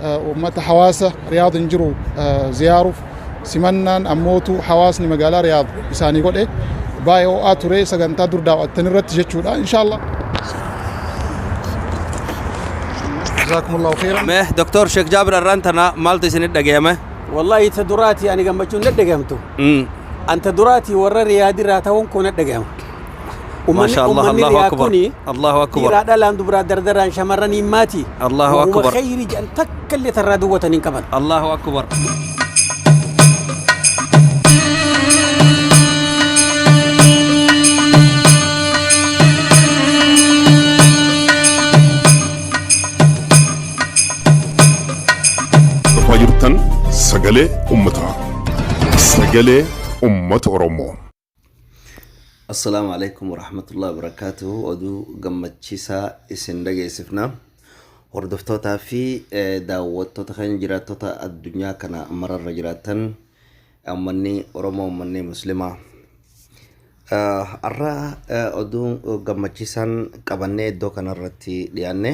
Uummata hawaasa Riyaad hin jiru ziyaaruuf simannaan ammootu hawaasni magaalaa Riyaad isaanii godhe baay'ee ho'aa ture sagantaa dur daawwattan irratti jechuudha inshallah. Jazakumullahu khairan. Mee Doktor Sheek Jaabir arraan tana maaltu isinit dhagayame? Wallahi ta duraati ani gammachuun nadhagahamtu. Anta duraati warra Riyaadirraa ta'uun koo nadhagahama. Maasha Allah, Uummanni Allahu Riyaad Akbar. kuni Allahu Akbar. Dhiiraa dhalaan dubaraa dardaraan shamarran himmaati. Allahu Waanuma Akbar. khayrii jedhan takka illee tarraa duwwatan hin qaban. Allahu Akbar. Dhufaa jirtan sagalee ummataa. Sagalee ummata Oromoo. Assalaamu alaikum warahmatullahi wabarakaatuhu. Oduu gammachiisaa isin dhageessifna. Hordoftootaa fi daawwattoota keenya jiraattota addunyaa kana mararra jiraatan uummanni Oromoo uummanni Muslimaa. Har'a oduu gammachiisaan qabannee iddoo kanarratti dhiyaanne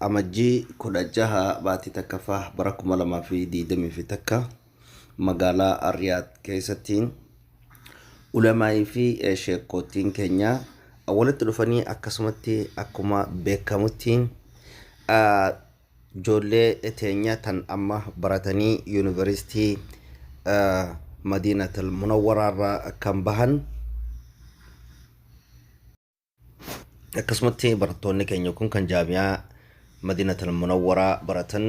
amajjii 16 baatii takkaffaa bara 2021 magaalaa Riyaad keessatti ulamaa'ii fi sheekkoottiin keenya walitti dhufanii akkasumatti akkuma beekamutti ijoollee teenya tan amma baratanii yuunivarsiitii Madiinatul Munawwaraa irraa kan bahan Akkasumatti barattoonni keenya kun kan jaami'aa Madiinatul Munawwaraa baratan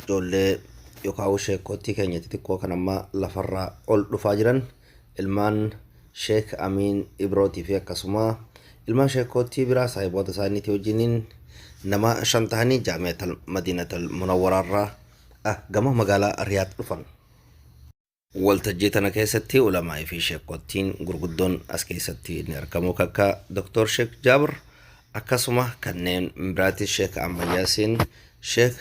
ijoollee yookaan sheekootii keenya xixiqqoo kan amma lafarraa ol dhufaa jiran ilmaan Sheek Amiin Ibrootii fi akkasuma ilmaan sheekootii biraa saahiboota isaaniitii wajjiniin nama shan ta'anii jaami'atul Madiinatul Munawwaraarraa gama magaalaa Riyaad dhufan. Waltajjii tana keessatti ulamaa'ii fi sheekottiin gurguddoon as keessatti ni argamu akka Dr. Sheek Jaabir akkasuma kanneen biraatis Sheek Ahmad Yaasiin, Sheek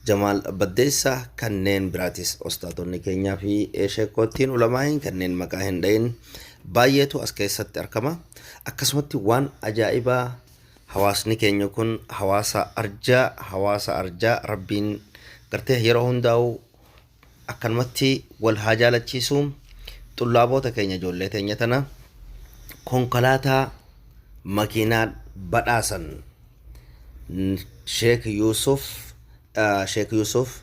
Jamaal Baddeessaa kanneen biraatis ustaatonni keenyaa fi sheekottiin ulamaa'iin kanneen maqaa hin dhayin baay'eetu as keessatti argama. Akkasumatti waan ajaa'ibaa hawaasni keenya kun hawaasa arjaa hawaasa arjaa rabbiin gartee yeroo hundaa'u akkanumatti wal haa jaalachiisu xullaaboota keenya ijoollee teenya tana konkolaataa makiinaa badhaasan Sheek Yuusuf Sheek Yuusuf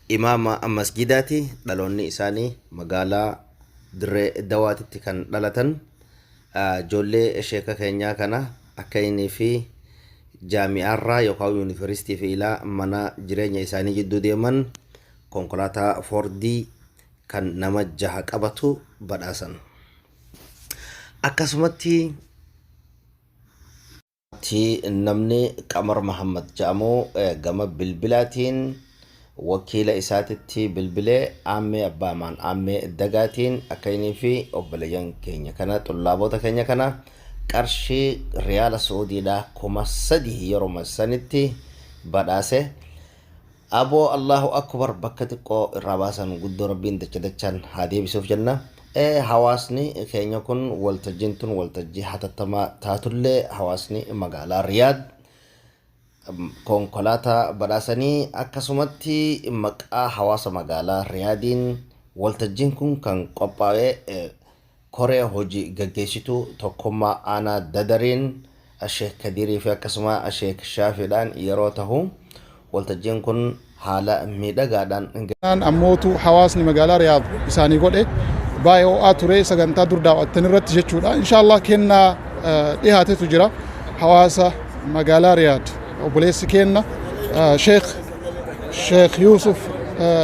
imaama masjidaati dhaloonni isaanii magaalaa Dirree Dawaatitti kan dhalatan ijoollee sheeka keenyaa kana akka inni fi jaami'aarraa yookaan yuunivarsiitii fi ilaa mana jireenya isaanii jidduu deeman konkolaataa Foordii kan nama jaha qabatu badhaasan. Akkasumatti namni Qamar Mahammad jedhamu gama bilbilaatiin wakiila isaatitti bilbilee Aammee Abbaa Amaan Aammee Dagaatiin akka inni fi obboleeyyan keenya kana xullaabota keenya kana qarshii riyaala Su'uudiidhaa 3000 yeroo sanitti badhaase. Aboo Allahu Akbar bakka xiqqoo irraa baasan guddoo rabbiin dacha dachaan haa deebisuuf jenna. Hawaasni keenya kun waltajjiin tun waltajjii hatattamaa taatullee hawaasni magaalaa Riyaad konkolaataa badhaasanii akkasumatti maqaa hawaasa magaalaa Riyaadiin waltajjiin kun kan qophaa'e koree hojii gaggeessituu tokkummaa aanaa Dadariin Sheek Kadiirii fi akkasuma Sheek Shaafiidhaan yeroo tahu waltajjiin kun haala miidhagaadhaan Kanaan ammootu hawaasni magaalaa Riyaad isaanii godhe baay'ee ho'aa ture sagantaa dur daawwattan irratti jechuudha. Inshaallah kennaa dhihaatetu jira hawaasa magaalaa Riyaad obboleessi keenna Sheekh Sheekh Yuusuf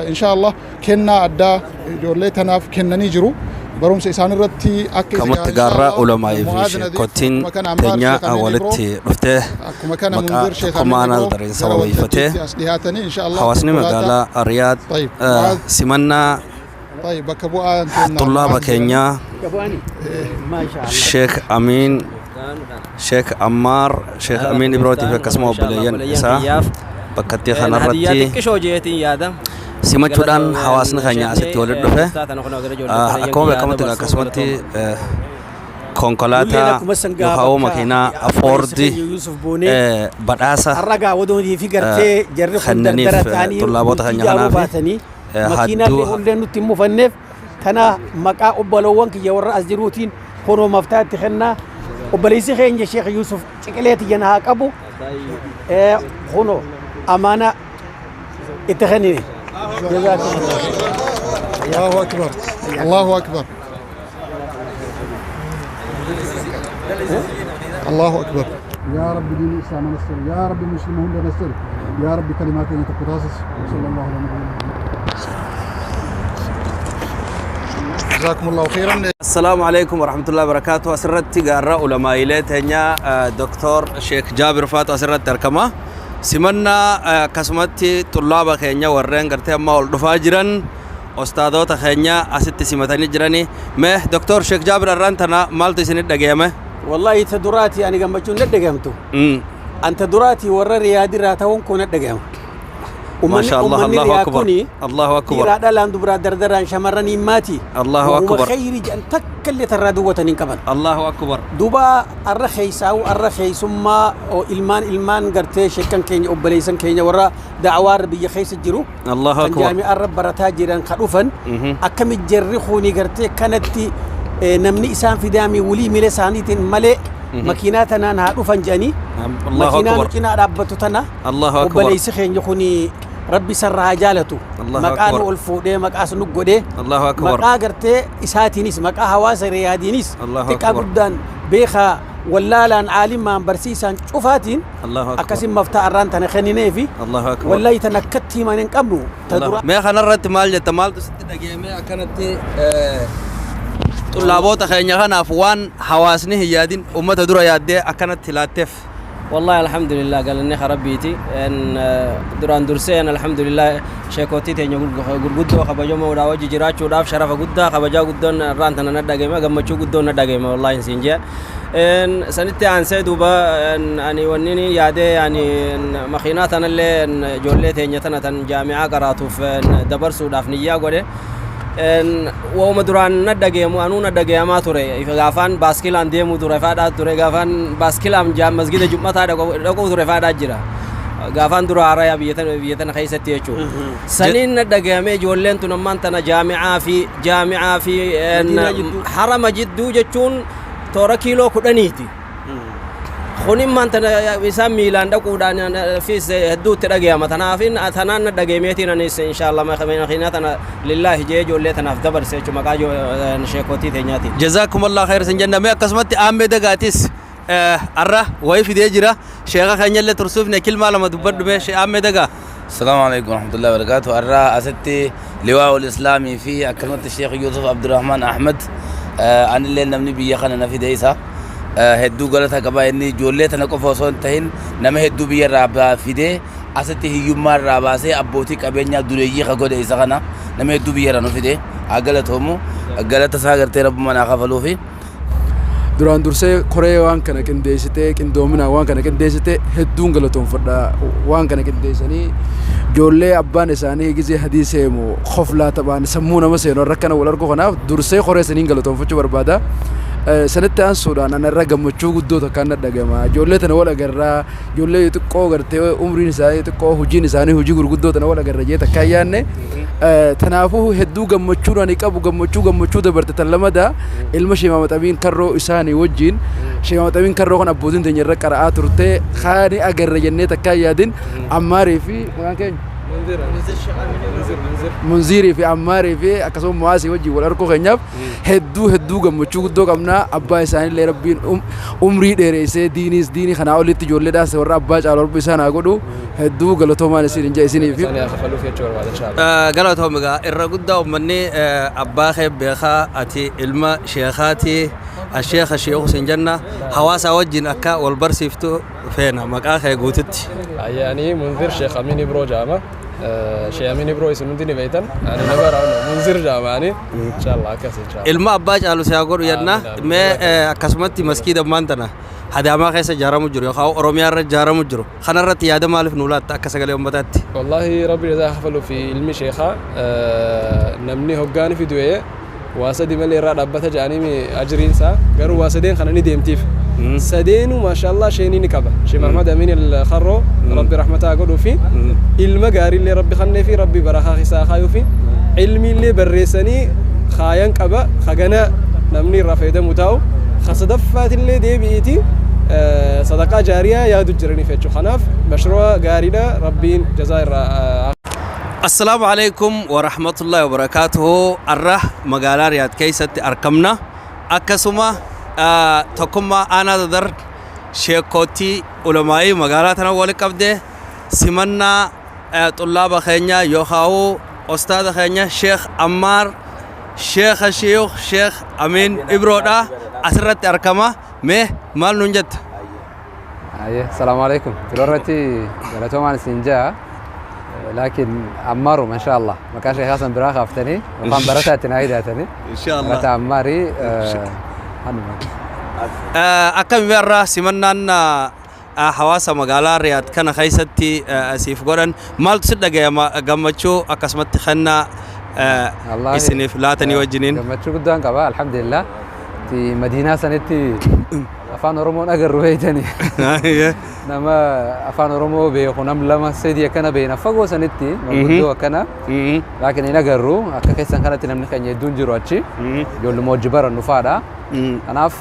inshaallah kennaa addaa ijoollee tanaaf kennanii jiru. Barumsa isaan irratti akka isa Kamatti gaarraa ulamaa'ii fi sheekottiin teenya walitti dhuftee akkuma kana maqaa Munzir Sheekh tokkummaa Amiin aanaa Ibroo Dareen gara sababeeffatee waltajjiitti as dhiyaatanii inshaallah hawaasni konkolaataa magaalaa Riyaad طيب معاذ simannaa طيب bakka bu'aan keenya xullaaba Mu'aaz jedhama. keenyaa Sheek Amiin Sheek Ammaar Sheek Amiin Ibrootii fi akkasuma obboleeyyan isaa bakkattii kanarratti simachuudhaan hawaasni keenya asitti walitti dhufe. Akkuma beekamutti akkasumatti Konkolaataa yookaan makiinaa Foordi badhaasa Har'a wadoonii fi gartee jarri kun kennaniif dardara ta'anii xullaabota keenya ijaaruu kanaaf baatanii makiinaa hadduu illee hullee nutti hin mufanneef tana maqaa obbolowwan kiyya warra as jiruutiin honoo maftaa itti kennaa. Obboleessi keenya Sheekh Yuusuf ciqilee tiyya na haa qabu, honoo amaana itti kennine. Jazaakumullah. Allahu akbar. Allahu akbar. Allahu akbar. يا رب دين الإسلام نصر، يا رب المسلمون نصر، يا رب كلماتنا تقتصص، وصلى الله على نبينا محمد. جزاكم الله خيرا. السلام عليكم ورحمة الله وبركاته. Asirratti gaarra ulamaa'ilee teenya Dr. Sheek Jaabir Faatu asirratti argama. Simannaa akkasumatti xullaaba keenya warreen gartee amma ol dhufaa jiran ostaadoota keenya asitti simatanii jiranii. Mee Dr. Sheek Jaabir, arraan tana maaltu isinit dhagayame? Wallahi ta duraati ani gammachuun dhadhagahamtu. Anta duraati warra Riyaadirraa ta'uun kun dhadhagahama. ما شاء الله. Uummanni الله Riyaa أكبر. kuni الله أكبر. Dhiiraa dhalaan, dubaraa dardaraan, shamarranii maati. Allahu Waanuma akbar. khayrii jedhan takka illee tarraa duwwatan hin qaban. الله أكبر. Duuba arra keeysaa'u arra keeysummaa ilmaan gartee sheekkan keenya, obboleessan keenya warra da'awaarra biyya keessa jiru الله kan أكبر. Jaami'aarra barataa jiran ka dhufan akkami jarri kuni gartee kanatti namni isaan fidaamii wulii mila isaaniitiin malee makiinaa tanaan haa dhufan jedhanii الله makiinaa nu أكبر. Cinaa dhaabbattu tana الله أكبر. Obboleessi keenya kuni rabbi isarraa haa jaalatu. Allahu Maqaa nu akbar. Ol fuudhee maqaas nu godhee الله أكبر. Maqaa gartee isaatiinis, maqaa hawaasa Riyaadiinis, Allahu xiqqaa akbar. Guddaan, beekaa wallaalaan, caalimaan, barsiisaan cufaatiin الله أكبر. Akkasin maftaa arraan tana kennineefi. الله أكبر. Wallahi tan akkatti himan hin qabnu ta dura. Mee kanarratti maal jetta? Maaltu sitti dhagayame akkanatti xullaaboota keenya kanaaf waan hawaasni hin yaadin ummata dura yaaddee akkanatti laatteef? والله الحمد لله قال إني خربيتي إن duraan durseen الحمد لله sheekootii teenya gurguddoo kabajamoo dha wajji jiraachuudhaaf sharafa guddaa, kabajaa guddoon irraan tana na dhagayma, gammachuu guddoon na dhagayma wallahi siin jee. Sanitti aansee duuba ani wanni yaadee ani makiinaa tanallee ijoollee teenya tana tan jaami'aa qaraatuuf dabarsuudhaaf niyyaa godhe. Wauma duraan na dhageemu anuu na dhageeyamaa ture. Gaafaan baaskilaan deemuu ture faadhaa ture, gaafaan baaskilaan masgida jum'ataa dhaquu ture faadhaa jira, gaafaan dura haaraya biyya tana keessatti jechuudha. Saniin na dhagayamee ijoolleen tun ammaan tana jaami'aa fi harama jidduu jechuun toora kiiloo 10ti. Kunin maan tana isaan miilaan dhaquudhaan fiis hedduutti dhagayama. Tanaafin tanaan na dhagayameetiin anis inshallah makiinaa tana lillaahi jee ijoollee tanaaf dabarse jechuudha maqaa sheekootii teenyaatiin. جزاكم الله خير sin jenna. Mee akkasumatti aammee dagaatis arra wayi fidee jira. Sheeka keenyallee tursuufne kilmaa lama dubbadhu mee aammee dagaa. السلام عليكم ورحمة الله وبركاته. الرا أستي لواء الإسلامي في أكلمة الشيخ يوسف عبد الرحمن أحمد أنا اللي نمني بيا خنا في ديسا hedduu galata qaba. Inni ijoollee tana qofa osoo hin tahin nama hedduu biyya irraa fidee asitti hiyyummaa irraa baasee abbootii qabeenyaa dureeyyii ka godhe isa kana. Nama hedduu biyya irraa nu fide, haa galatoomu, galata isaa gartee rabbuma naa kafaluufi. Duraan dursee koree waan kana qindeessitee, qindoominaan waan kana qindeessite hedduun galatoonfadha. Waan kana qindeessanii ijoollee abbaan isaanii gizee hadiisa himu koflaa taphaan sammuu nama seenu irra kana wal argu kanaaf dursee koree saniin galatoonfachuu barbaada. Sanitti aansuudhaan ana irra gammachuu guddoo takkaan na dhagama. Ijoollee tana wal agarraa, ijoollee xiqqoo gartee umriin isaanii xiqqoo, hojiin isaanii hojii gurguddoo tana wal agarra jee takkaan yaanne. Tanaafuu hedduu gammachuun ani qabu gammachuu dabarte tan lamada ilma Sheemaa Maxabiin karroo isaanii wajjin, Sheemaa Maxabiin karroo kan abbootiin teenya irra qara'aa turte kaani agarra jennee takkaan yaadin. Ammaarii fi maqaan keenya Munziirii fi Ammaarii fi akkasuma Muwaasii wajjin wal arguu keenyaaf hedduu hedduu gammachuu guddoo qabna. Abbaa isaaniillee rabbiin umrii dheereessee diiniis diinii kanaa olitti ijoolleedhaas warra abbaa caalu rabbi isaan haa godhu. Hedduu galatoomaan isin hin isinii fi. Galatoomi. Egaa irra guddaa uummanni abbaa kee beekaa, ati ilma sheekaati, asheeka sheeku sin jenna. Hawaasa wajjin akka wal barsiiftu feena maqaa kee guututti. يعني منذر شيخ أمين إبرو جامع، شيخ أمين إبرو اسم ديني بيتن يعني نبر منذر جامع يعني إن شاء الله كاس إن شاء الله. Ilma abbaa caalu si haa godhu jenna. Mee akkasumatti maskiida ammaan tana Hadaamaa keessa ijaaramu jiru yookaan Oromiyaa irra ijaaramu jiru kanarratti yaada maaliif nu laatta akka sagalee uummataatti? والله ربي جزاه خفلوا في علمي شيخا. نمني هقاني في دوية. Waa sadi malee irraa dhaabbata jedhanii ajriin isaa garuu waa sadeen kana ni deemtiif. Sadeenu maashaallah sheenii ni qaba. Sheekh Muhammad Amin al-Kharroo Rabbi rahmataa godhuu fi ilma gaariillee Rabbi kennee fi Rabbi barakaa isaa kaayuu fi ilmiillee barreessanii kaayan qaba hagana namni irraa fayyadamu taa'u. Sadaffaatiillee deebi'iiti sadaqaa jaariyaa yaadu jiraniif jechuudha. Kanaaf mashruu'a gaariidha, Rabbiin jazaa irraa. Assalaamu alaikum wa rahmatullahi wa barakaatuhu. Arra magaalaa Riyaad keessatti argamna. Akkasuma Tokkummaa Aanaa Dadar sheekootii ulamaa'ii magaalaa tana walitti qabde simannaa xullaaba keenya yookaan ostaada keenya Sheekh Ammaar, Sheekha Shiyuuk Sheekh Amiin Ibroodha asirratti argama. Mee maal nuun jetta? Aye, salaamu alaikum. Durarratti galatoomaan isin jaa. Laakiin Ammaaru, masha Allah. Maqaa Sheekh Hasan biraa kaaftanii yookaan barataa itti naa hidaatanii. Insha Allah. Barataa Ammaarii hanuma. Akkami irraa simannaan hawaasa magaalaa Riyaad kana keessatti siif godhan, maaltu si dhagayama gammachuu akkasumatti kennaa isiniif laatanii wajjiniin? Gammachuu guddaan qaba, alhamdulillah. Ti Madiinaa sanitti afaan Oromoon agarru beeytani. Nama afaan Oromoo beeku nam lama sadii akkana beekna fagoo sanitti manguddoo akkana. Laakiin hin agarru akka keessan kanatti, namni keenya hedduun jiru achi. Ijoolluma hojii barannu faadha. Kanaaf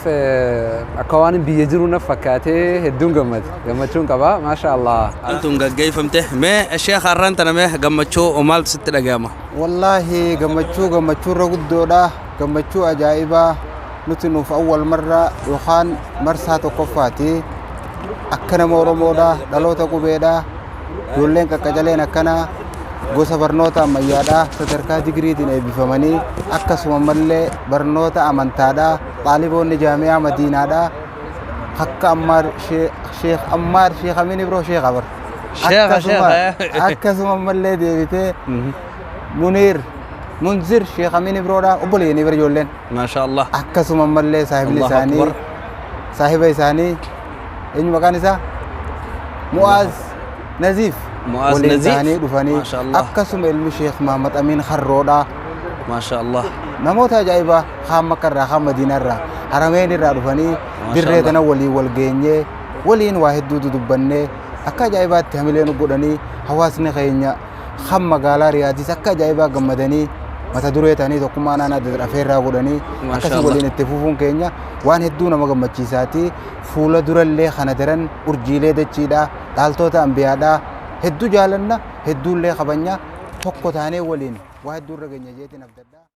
akka waan biyya jiru na fakkaatee hedduun gammade. Gammachuun qaba. Maasha Allah. Tun gaggeeffamte, mee Sheekh har'aan tana mee gammachuu maaltu sitti dhagayama? Wallaahi gammachuu gammachuurra guddoodha. Gammachuu ajaa'ibaa nuti nuuf awwal marra yookaan marsaa tokkoffaati. Akka nama Oromoodha, dhaloota qubeedha. Ijoolleen qaqqacaleen akkana gosa barnoota ammayyaadha. Sadarkaa digiriitiin eebbifamanii akkasuma mallee barnoota amantaadha. Xaaliboonni jaami'aa Madiinaadha. Akka Ammaar, Sheekh Ammaar, Sheekh Amin Ibroo, Sheekh Abar. Sheekha, sheekha. Akkasuma mallee deebitee Muniir Munzir Sheekh Amin Ibroodha, obboleeyyan bira ijoolleen. Maasha Allah. Akkasuma mallee saahibni Allahu isaanii Akbar. saahiba isaanii eenyu maqaan isaa? Mu'aaz Naziif. Mu'aaz waliin Naziif. ta'anii dhufanii Maasha Allah. akkasuma ilmi Sheekh Muhammad Amin Harroodha. Maasha Allah. Namoota ajaa'ibaa kaan Makka irraa, kaan Madiinaa irraa, Harameen irraa dhufanii dirree Allah. tana waliin wal geenyee waliin waa hedduu dudubbannee akka ajaa'ibaatti hamilee nu godhanii, hawaasni keenya kan magaalaa Riyaadis akka ajaa'ibaa gammadanii mata duree ta'anii tokkummaa naannoo adda afeerraa godhanii Maasha akkasii Allah. waliin itti fufuun keenya waan hedduu nama gammachiisaati. Fuula durallee kana daran urjiilee dachiidhaa, dhaaltoota ambiyaadhaa hedduu jaalanna, hedduullee kabanya, tokko taanee waliin waa hedduu irra geenya jeetiin abdadhaa.